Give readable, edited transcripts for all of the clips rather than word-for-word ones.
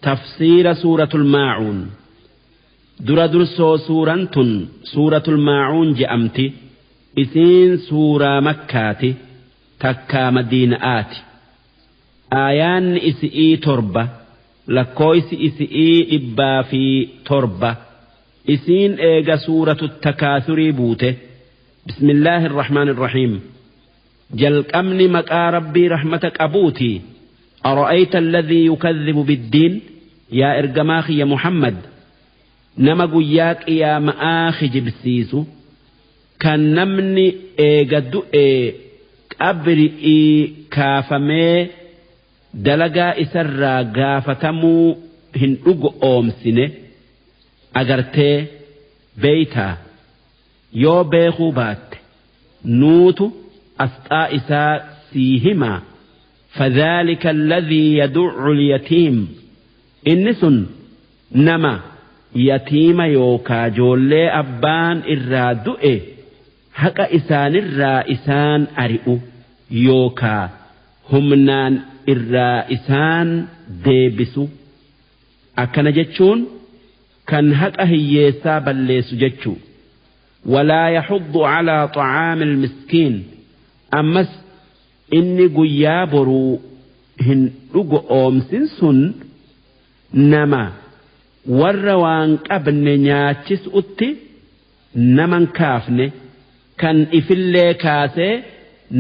Tafsiira Suuratul Maacuun. Dura dursoo suuraan tun Suuratul Maacuun je'amti. Isiin suuraa Makkaati, takkaa Madiina'aati. Aayaanni isi'ii 7, lakkooysi isi'ii 107. Isiin eega Suuratu Takaasurii buute. Bismillaahi irrahmaan irrahiim. Jalqabni maqaa Rabbii rahmata qabuuti. Ara'ayta alladhii yukadhibu biddiin? Yaa ergamaa kiyya Muhammad, nama guyyaa qiyaama'aa kijibsiisu, kan namni eega du'ee qabri'ii kaafamee dalagaa isarraa gaafatamuu hin dhugo'oomsine agartee beeytaa? Yoo beekuu baatte, nuutu asxaa isaa sii himaa. Fadhaalika alladhii yaduccu alyatiim, inni sun nama yatiima yookaa joollee abbaan irraa du'e haqa isaanirraa isaan ari'u yookaa humnaan irraa isaan deebisu. Akkana jechuun kan haqa hiyyeessaa balleessu jechuu. Walaa yaxuddu calaa xacaami almiskiin, ammas inni guyyaa boruu hin dhugo'oomsin sun nama warra waan qabne nyaachisu'utti naman kaafne, kan ifillee kaasee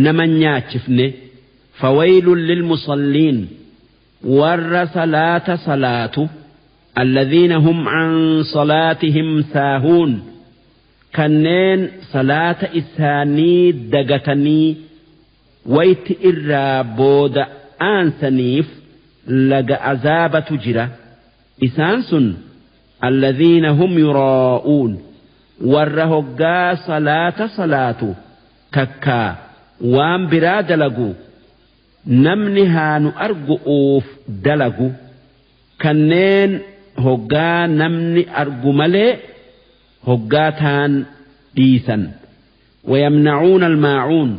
naman nyaachifne. Fawaylun lilmusalliin, warra salaata salaatu. Alladhiina hum an salaatihim saahuun, kanneen salaata isaanii dagatanii wayti irraa booda aansaniif laga azaabatu jira. Isaan sun alladhiina hum yuraa'uun, warra hoggaa salaata salaatu takkaa waan biraa dalagu namni haa nu argu'uuf dalagu, kanneen hoggaa namni argu malee hoggaa taan dhiisan. Wayamnacuuna almaacuun,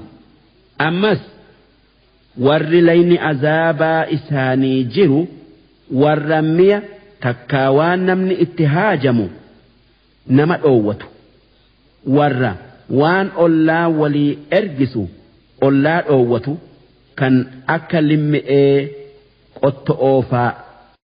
ammas warri layni azaabaa isaanii jiru warra mi'a takkaa waan namni itti haajamu nama dhoowwatu, warra waan ollaa walii ergisu ollaa dhoowwatu, kan akka limmi'ee qotto'oofaa.